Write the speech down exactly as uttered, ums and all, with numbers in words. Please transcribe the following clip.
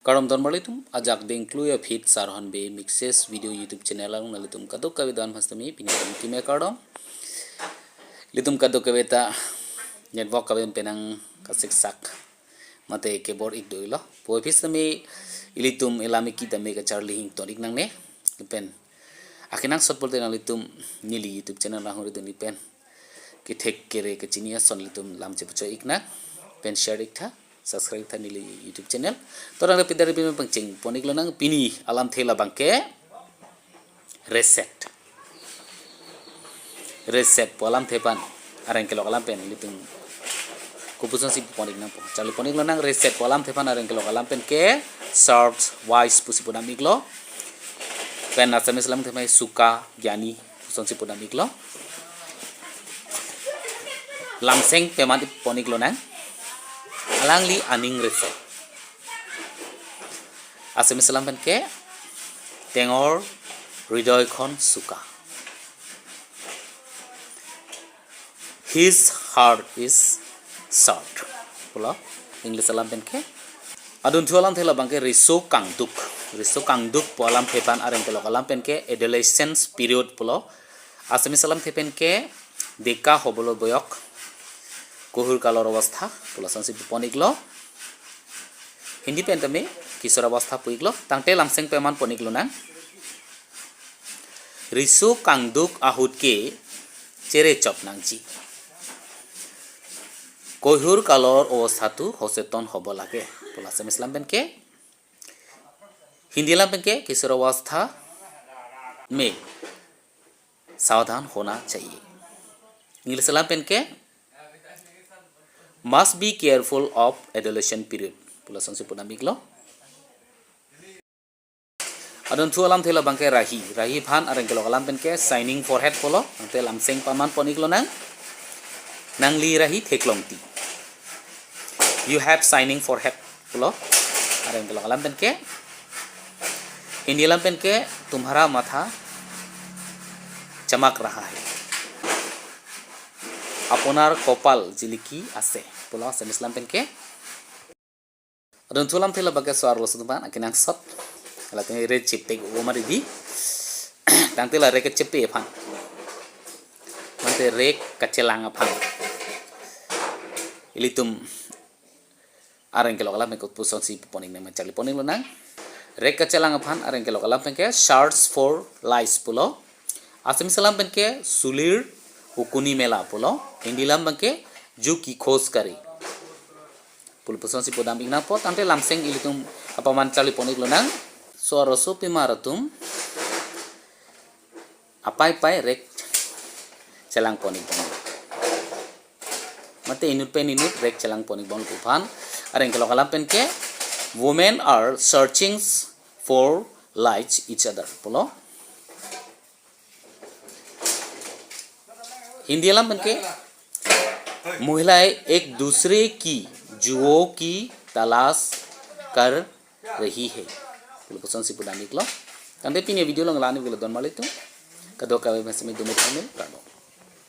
Kardom don marlitum, ajak dengklui aphi Sarhon Bey Mixes Video YouTube channel along nanglitum kadokave don aphan sitame pini atum keme kardom. Ilitum kadokave ta network kave penang kasiksak mate kebor-ik do-iklo. Pu aphi sitame ilitum elam eki tame kacharli hington-ik nangne. Lapen akenangsot pulote nanglitum neli YouTube channel ahuri dun-ik pen kethek kere kachini ason ilitum lam chepachoi-ik nang, pen share-ik tha, subscribe tha neli YouTube channel. To nang pidari pin pangcheng pon-ik lonang, pini alamthe labang ke reset. Reset pu alamthe aphan areng kelok alam pen ilitum kopusonsi pon-ik nangpo. Charli pon-ik lonang, reset pu alamthe aphan areng kelok alam pen ke short wise pusi pudam-iklo. Pen Assamese alamthe aphan suka, gyani pusonsi pudam-iklo. Lamseng peman pon-ik lonang. Alangli aning reset. Assamese alam pen ke tengor ridoikhon suka. His heart is soft pulo. English alam pen ke. Adunthu alamthe labang ke riso kangduk. Riso kangduk pu alamthe aphan areng kelok alam pen ke adolescence period pulo. Assamese alamthe pen ke deka hobolo boyok, কৈশোর কালৰ অৱস্থা, pu lasonsi pon-iklo. Hindi pen tame কিশোৰাৱস্থা pu-iklo, tangte lamseng peman pon-ik lonang. Riso kangduk ahut ke chere chop nangji. কৈশোৰ কালৰ অৱস্থাটো সচেতন হ'ব লাগে, pu la Assamese alam pen ke. Hindi alam pen ke কিশোৰাৱস্থা মে সাবধান হোনা চাহিয়ে. English alam pen ke must be careful of adolescent period, pu lasonsi pudam-iklo. Adunthu alamthe labang ke rahi. Rahi aphan areng kelok alam pen ke shining forehead pulo. Tangte lamseng peman pon-ik lonang. Nangli rahi theklongti. You have shining forehead pulo. Areng kelok alam pen ke. Hindi alam pen ke tumhara matha chamak raha hai. আপোনাৰ কপাল জিলিকি আছে pulo Assamese alam pen ke. Adunthu alamthe labang ke so arloso atum aphan akenangsot. Latum re chepek o mari di. Tangte la re kechepe aphan mate re kachelang aphan ilitum areng kelok alam pen kopusonsi pon-ik nang, charli pon-ik lonang. Re kachelang aphan areng kelok alam pen ke search for lights pulo. Assamese alam pen ke চুলিৰ ওকণি মেলা pulo. Hindi alam pen ke Dzukou কি খোজ কৰে pu lasonsi pudam-ik nangpo. Tangte lamseng ilitum apaman charli pon-ik lonang. So arloso pima atum apaipai re chelang pon-ik bom. Mate inut pen inut re chelang pon-ik bom pu aphan areng kelok alam pen ke women are searching for lights each other pulo. Hindi alam pen ke महिलाएं एक दूसरे की जुओं की तलाश कर रही है pu lasonsi pudam-iklo. Tangte pini video along la-an ave-iklo don marlitum. Kadokave aphan sitame dome tame, kardom.